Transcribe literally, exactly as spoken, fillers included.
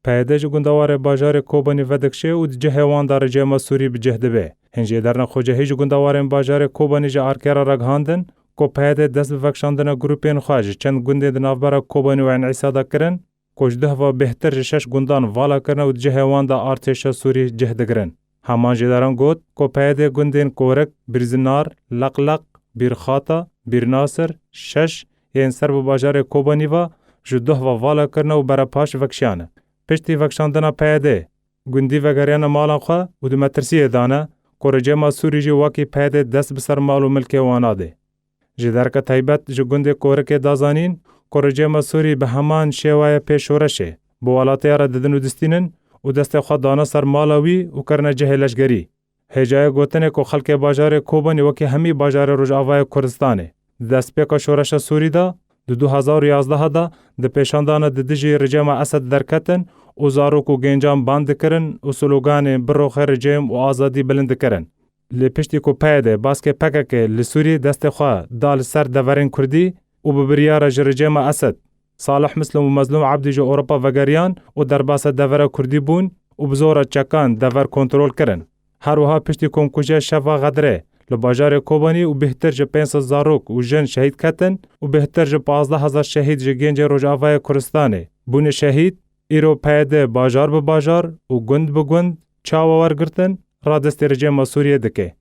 P Y D ji gundewarê bajarê Kobanî vedikişê û di cihê wan de rejêma Sûrî bi cih dibe. Hin jêderna xwecehî ji gundewarên bajarê Kobanî ji Arke re ragihandin ku P Y D dest bi vekişandina grûpên xwe ji çend gundên di navbera Kobanî û Eyn Îsa de kirin, ku ji duh ve bêhtir ji şeş gundan vala kirine û di cihê wan de artêşa Sûrî cih digirin. Heman jêderan got ku P Y D gundên Korik, Bîrzinar, Leqleq, Bîrxata, Bîrnasir, Şeş yên ser bi bajarê Kobanî ve ji duh ve vala kirine û berepaş vekişiyane. Piştî vekişandina P Y D, gundî vegeriyane malan xwe û di metirsiyê de ne ku rejêma Sûrî jî wekî P Y D dest bi ser mal û milkê wan nade. Ji derke taybet ji gundê Korikê da zanîn ku rejêma Sûrî bi heman şêweyê pê şoreşê bi welatê re didin û distînin û destê xwe dane ser mala wî û kirine cihê leşgerî. Hêjayê gotinê ku xelkê bajarê Kobanî wekî hemî bajarê Rojavayê Kurdistanê di destpêka şoreşa Sûrî de di du hezar û yazdeh de di pêşandana di dijî rejêma Esed derketin û zarok û gencan band dikirin û sloganên "Biroxe rejêm" û "Azadî" bilind dikirin. Lê piştî ku P Y D baskê P K K li Sûrî destê xwe da li ser deverên Kurdî û bi biryara ji rejêma Esed, Salih Muslim û Mezlûm Ebdî ji Ewropa vegeriyan û derbasa devera Kurdî bûn û bi zora çekan dever kontrol kirin. Her wiha piştî komkujiya Şeva Xedirê li bajarê Kobanî û bêhtir ji pênc sed zarok û jin şehîd ketin û bêhtir ji pazdeh hezar şehîd ji gencê Rojavayê Kurdistanê bûne şehîd, îro P Y D bajar bi bajar û gund bi gund çawa wergirtin radestê rejêma Sûriyê dike.